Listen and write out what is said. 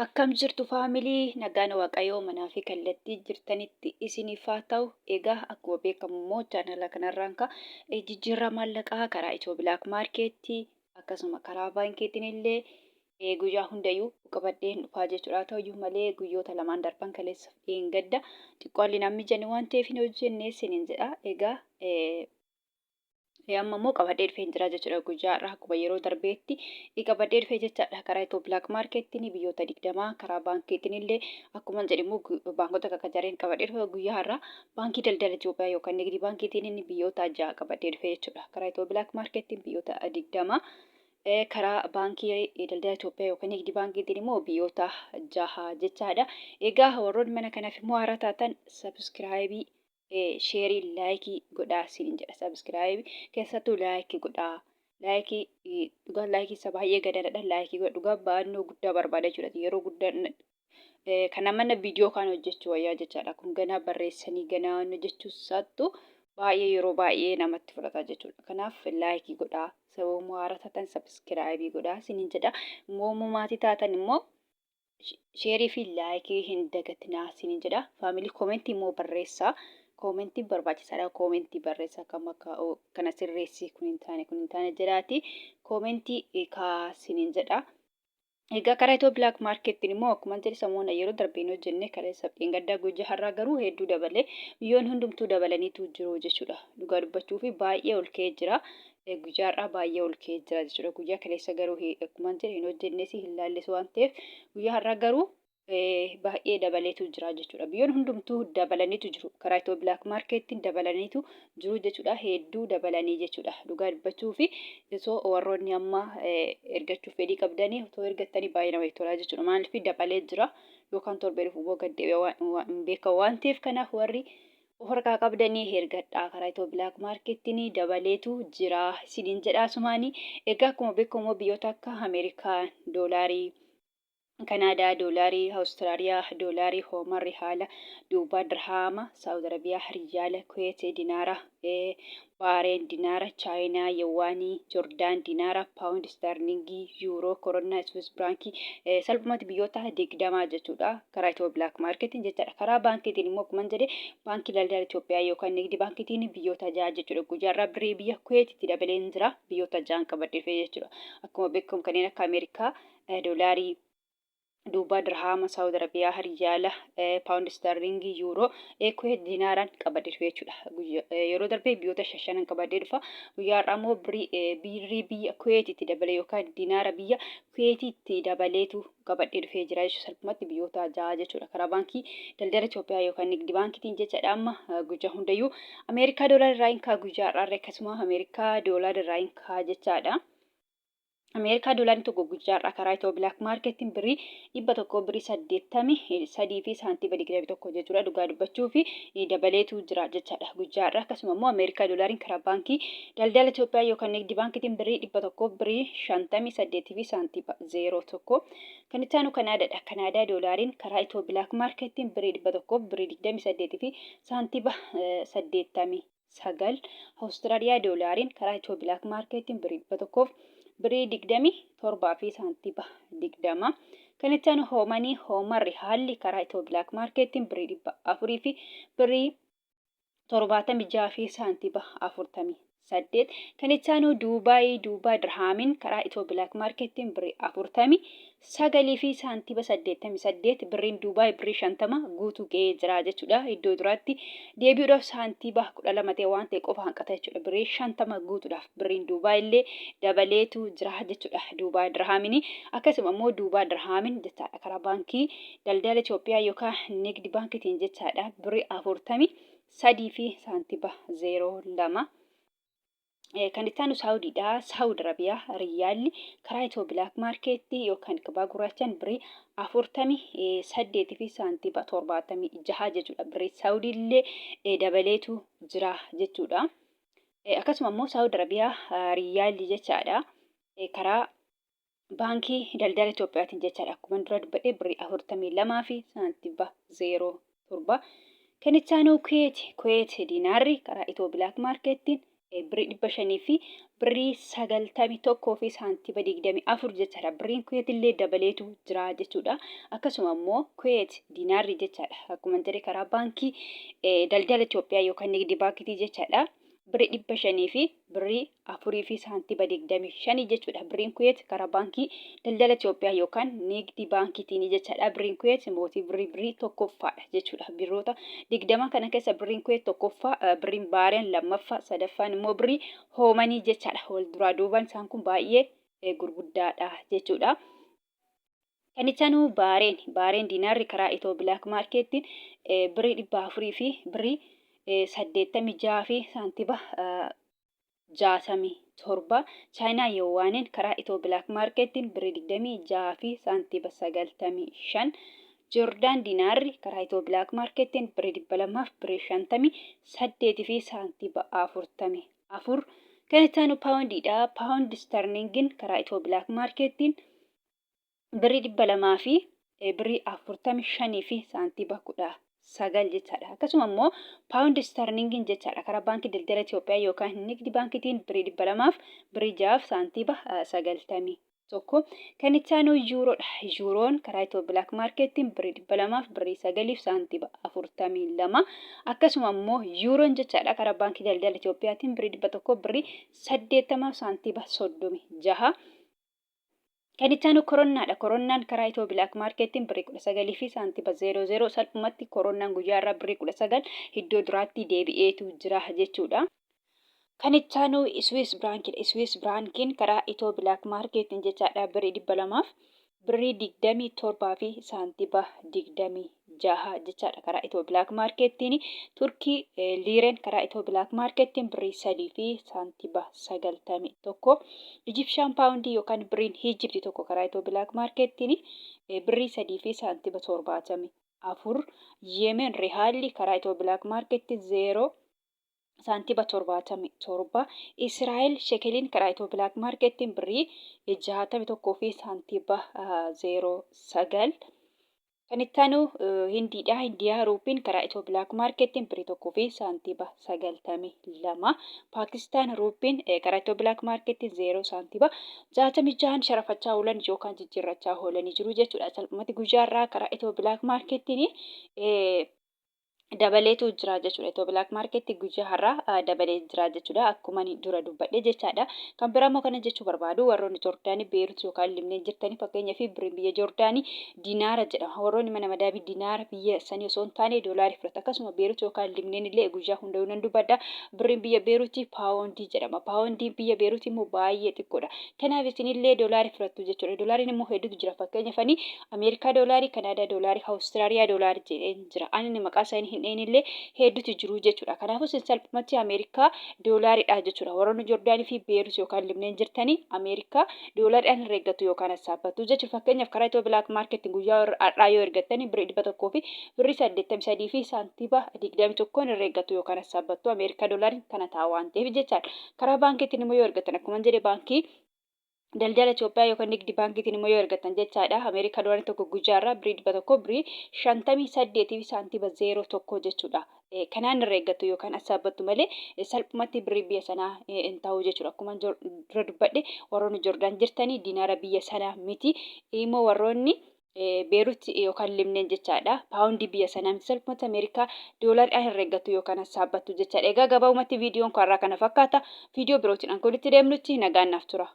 Akkam jirtu family nagaan waaqayyoo manaa fi kallattii jirtanitti isiniif haa ta'u. Egaa akkuma beekamu immoo chaanala kanarraan ka jijjiirraa maallaqaa karaa Itiyoo Bilaak Maarkeettii akkasuma karaa baankiitiin illee guyyaa hundayyuu qabadheen dhufaa jechuudha. Haa ta'uyyuu malee guyyoota lamaan darban kaleessa dheengadda xiqqoo haalli naan mijanne waan ta'eef hin hojjenne isiniin jedha. Egaa Amma immoo qabadhee dhufeen jira jechuudha. Guyyaa har'aa akkuma yeroo darbeetti qabadhee dhufee jechaadha. Karaa Itiyoo Bilaak Maarkeettiin biyyoota 20, karaa baankiitiin illee akkuma jedhe immoo baankota kakajareen qabadhee dhufe. Guyyaa har'aa Baankii Daldala Itoophiyaa yookaan Nigdii Baankiitiin inni biyyoota 6 qabadhee dhufe jechuudha. Karaa Itiyoo Bilaak Maarkeettiin biyyoota 20, karaa Baankii Daldala Itoophiyaa yookaan Nigdii Baankiitiin immoo biyyoota 6 jechaadha. Egaa warroonni mana kanaaf immoo haaraa taatan sabiskiraayibii, sheerii, laayikii godhaa isiniin jedha. Sabiskiraayibii keessattuu laayikii godhaa. Laayikii dhugaa, laayikii isa baay'ee gadaadha. Laayikii godha, dhugaa baannoo guddaa barbaada jechuudha. Yeroo guddaa kana mana viidiyoo kaan hojjechuu wayyaa jechaadha. Kun ganaa barreessanii ganaa hojjechuu isaattu baay'ee yeroo baay'ee namatti fudhata jechuudha. Kanaaf laayikii godhaa. Sababuma haaraa taatan sabiskiraayibii godhaa isiniin jedha. Immoo maatii taatan immoo sheerii fi laayikii hin dagatinaa isiniin jedha. Faamilii, koomentii immoo barreessaa. Koomentiin barbaachisaadha. Koomentii barreessaa, kam akka kana sirreessi, kun hin taane, kun hin taane jedhaati. Koomentii kaa isiniin jedha. Egaa karaa Itiyoo Bilaak Maarkeettiin immoo akkuma jedhe samoona yeroo darbee hin hojjenne, kaleessa dheengaddaa. Guyyaa har'aa garuu hedduu dabalee, biyyoonni hundumtuu dabalaniitu jiru jechuudha. Dhugaa dubbachuu fi baay'ee ol ka'ee jira. Guyyaa har'aa baay'ee ol ka'ee jira jechuudha. Guyyaa kaleessa garuu akkuma jedhe hin hojjennes, hin laalles waan ta'eef, guyyaa har'aa garuu baay'ee dabaleetu jira jechuudha. Biyyoonni hundumtuu dabalaniitu jiru. Karaa Itiyoo Bilaak Maarkeettiin dabalaniitu jiru jechuudha. Hedduu dabalanii jechuudha. Dhugaa dubbachuu fi osoo warroonni amma ergachuuf fedhii qabdanii otoo ergattanii baay'ee namatti tola jechuudha. Maaliif dabalee jira yookaan torbee dhufu immoo gad deebi'a waan hin beekamu waan ta'eef, kanaaf warri of harkaa qabdanii ergadhaa, karaa Itiyoo Bilaak Maarkeettiin dabaleetu jira isiniin jedhaa sumaanii. Egaa akkuma beekamu biyyoota akka Ameerikaa doolaarii, Kanaadaa doolaarii, Awustiraaliyaa doolaarii, Hooman rihaala, Duubaa dirhaama, Saawud Arabiyaa riyaala, Kuweet dinaara, Baareen dinaara, Chaayinaa yawaanii, Jordaan dinaara, Paawundi istaarlingii, Yuuroo, Koronnaa, Iswiis biraankii, salphumatti biyyoota 20 jechuudha. Karaa Itiyoo Bilaak Maarkeetiin jechaadha. Karaa baankiitiin immoo akkuma jedhe Baankii Daldala Itoophiyaa yookaan Nigdi Baankiitiin biyyoota 6 jechuudha. Guyyaa irraa birrii biyya Kuweetitti dabaleen jira. Biyyoota ja'an qabadhee dhufe jechuudha. Akkuma beekamu kanneen akka Ameerikaa doolaarii, Duubaa dirhaama, Saawud Arabiyaa riyaala, Paawundi istaarlingii, Yuuroo, Kuweet dinaaraan qabadhee dhufe jechuudha. Yeroo darbee biyyoota shanan qabadhee dhufa. Guyyaa har'aa immoo birrii biyya Kuweetitti dabalee yookaan dinaara biyya Kuweetitti dabaleetu qabadhee dhufee jira jechuudha. Salphumatti biyyoota 6 jechuudha. Karaa Baankii Daldala Itoophiyaa yookaan Nigdi Baankiitiin jechaadha. Amma guyyaa hundayyuu Ameerikaa doolaara irraa hin kaa, guyyaa har'aarra akkasuma Ameerikaa doolaara irraa hin kaa jechaadha. Ameerikaa doolaarri tokko guyyaa har'aa karaa Itiyoo Bilaak Maarkeettiin birrii 100 birrii 83 fi saantiima 21 jechuudha. Dhugaa dubbachuu fi dabaleetu jira jechaadha. Guyyaa har'aa akkasuma immoo Ameerikaa doolaariin karaa Baankii Daldala Itoophiyaa yookaan Nigdi Baankiitiin birrii 100 birrii 58 fi saantiima 01. Kan itti aanu Kanaadaadha. Kanaadaa doolaariin karaa Itiyoo Bilaak Maarkeettiin birrii 100 birrii 28 fi saantiima 89. Awustiraaliyaa doolaariin karaa Itiyoo Bilaak Maarkeettiin birrii 100 birrii 27 fi saantiima 20. Kan itti aanu Hoomanii, Hoomar Rihaalli karaa Itiyoo Bilaak Maarkeettiin birrii 400 fi birrii 76 fi saantiima 48. Kan itti aanu Duubaay, Duubaa Dirhaamiin karaa Itiyoo Bilaak Maarkeettiin birrii 49 fi saantiima 88. Birriin Duubaay birrii 50 guutuu ga'ee jira jechuudha. Iddoo duraatti deebi'uudhaaf saantiima 12 ta'e waan ta'e qofa hanqata jechuudha. Birrii 50 guutuudhaaf birriin Duubaay illee dabaleetu jira jechuudha. Duubaay Dirhaamiin akkasuma immoo Duubaa Dirhaamiin jechaadha. Karaa Baankii Daldala Itoophiyaa yookaan Nigdi Baankiitiin jechaadha. Birrii 43 fi saantiima 02. Kan itti aanu Saawudiidha. Saawud Arabiyaa Riyaalli karaa Itiyoo Bilaak Maarkeettii yookaan gabaa gurraachaan birrii 48 fi saantiima 76 jechuudha. Birrii Saawudii illee dabaleetu jira jechuudha. Akkasuma immoo Saawud Arabiyaa Riyaalli jechaadha. Karaa Baankii Daldala Itoophiyaatiin jechaadha. Akkuma dura dubbadhe birrii 42 fi saantiba 07. Kan itti aanu Kuweet, Kuweet diinaarri karaa Itiyoo Bilaak Maarkeettiin Birrii 500 fi birrii 91 fi saantima 24 jechaadha. Birriin Kuweet illee dabaleetu jira jechuudha. Akkasuma immoo Kuweet diinaarri jechaadha. Akkuma jedhe karaa baankii daldala Itoophiyaa yookaan nigdi baankiitii jechaadha. Birrii 500 fi birrii 4 fi saantima 25 jechuudha. Birriin Kuweet karaa baankii daldala Itoophiyaa yookaan nigdi baankiitiin jechaadha. Birriin Kuweet mootii birrii birrii tokkoffaadha jechuudha. Birroota 20 kana keessa birriin Kuweet tokkoffaa, birriin Baareen lammaffaa, sadaffaan immoo birrii Hoomanii jechaadha. Wal duraa duubaan isaan kun baay'ee gurguddaadha jechuudha. Kan itti aanu Baareen. Baareen diinaarri karaa Itoo Bilaak Maarkeettiin birrii 400 fi birrii 86 fi saantiba 67. Chaayinaa Yowaaniin karaa Itoo Bilaak Maarkeettiin birrii 26 fi saantiba 95. Joordaan Diinaarri karaa Itoo Bilaak Maarkeettiin birrii 200 fi birrii 58 fi saantiba 44. Kan itti aanu paawundiidha. Paawundi istarliingiin karaa Itoo Bilaak Maarkeettiin birrii 200 fi birrii 45 fi saantiba 19 jechaadha. Akkasuma immoo paawundi istarliingiin jechaadha karaa baankii daldala Itoophiyaa yookaan nigdi baankiitiin birrii 200 fi birrii 6 fi saantiba 91. Kan itti aanu yuuroodha. Yuuroon karaa Itiyoo Bilaak Maarkeettiin birrii 200 fi birrii 9 fi saantiba 42. Akkasuma immoo yuuroon jechaadha karaa baankii daldala Itiyoophiyaatiin birrii 100 birrii 80 fi saantiba 36. Kan itti aanu koronnaadha. Koronnaan karaa Itiyoo Bilaak Maarkeettiin birrii 19 fi saantiba 00. Salphumatti koronnaan guyyaa irraa birrii 19 iddoo duraatti deebi'eetu jira jechuudha. Kan itti aanu Iswiis Biraankiidha. Iswiis Biraankiin karaa Itiyoo Bilaak Maarkeettiin jechaadha birrii 200 fi birrii 27 fi saantiba 26 jechaadha karaa Itiyoo Bilaak Maarkeettiin. Turkii Liireen karaa Itiyoo Bilaak Maarkeettiin birrii 3 fi saantiba 91. Ijipshaan paawundii yookaan birriin Hiijipti tokko karaa Itiyoo Bilaak Maarkeettiin birrii 3 fi saantiba 74. Yemen Rihaalli karaa Itiyoo Bilaak Maarkeettiin 0 saantiba 77. Israa'el shekeliin karaa Itiyoo Bilaak Maarkeettiin birrii 61 fi saantiba 09. Kan itti aanu Hindiidha. Hindiyaa ruupiin karaa Itiyoo Bilaak Maarkeettiin birrii 1 fi saantiba 92. Paakistaan ruupiin karaa Itiyoo Bilaak Maarkeettiin 0 saantiba 66 sharafachaa oolan yookaan jijjiirrachaa oolanii jiru jechuudha. Salphumatti guyyaa irraa karaa Itiyoo Bilaak Maarkeettiin dabaleetu jira jechuudha. Itiyoo Bilaak Maarkeetti guyyaa har'aa dabalee jira jechuudha. Akkuma ani dura dubbadhe jechaadha. Kan biraa immoo kana jechuu barbaadu warroonni Joordaanii Beerut yookaan Libneen jirtanii fakkeenyaaf birriin biyya Joordaanii dinaara jedhama. Warroonni mana madaabii dinaara biyya sanii osoo hin taane doolaarii fudhatu. Akkasuma Beerut yookaan Libneen illee guyyaa hundayyuu nan dubbadha. Birriin biyya Beeruti paawondii jedhama. Paawondiin biyya Beeruti immoo baay'ee xiqqoodha. Kanaaf isinillee doolaarii fudhattu jechuudha. Doolaariin immoo hedduutu jira. Fakkeenyaaf ani Ameerikaa doolaarii, Kanaadaa doolaarii, Awustiraaliyaa doolaarii jedheen jira. Ani maqaa isaanii hin dheenillee hedduutu jiru jechuudha. Kanaafuu isin salphumatti Ameerikaa doolaariidha jechuudha. Warroonni Joordaanii fi Beerut yookaan Libneen jirtanii Ameerikaa doolaariidhaan herreeggattu yookaan hassaabbattu jechuudha. Fakkeenyaaf karaa Itiyoo Bilaak Maarkeetti guyyaa har'aa yoo ergattanii birrii 100 fi birrii 83 fi saantiba 21 herreeggattu yookaan hassaabbattu Ameerikaa doolaariin kana ta'a waan ta'eef jechaadha. Karaa baankiitiin immoo yoo ergattan akkuma jedhe baankii daldala Itoophiyaa yookaan nigdi baankiitiin immoo yoo ergattan jechaadha. Ameerikaa doolaarri tokko guyyaarraa birrii 100 birrii 58 fi saantiba 01 jechuudha. Kanaan irra eeggattu yookaan assaabbattu malee salphumatti birrii biyya sanaa hin ta'u jechuudha. Akkuma dura dubbadhe warroonni Jordaan jirtanii dinaara biyya sanaa miti. Immoo warroonni Beerut yookaan Libneen jechaadha. Paawundii biyya sanaa miti salphumatti Ameerikaa doolaariidhaan herreeggattu yookaan hassaabbattu jechaadha. Egaa gabaabumatti viidiyoon koo har'aa kana fakkaata. Viidiyoo birootiin hanga walitti deemnutti nagaan naaf tura.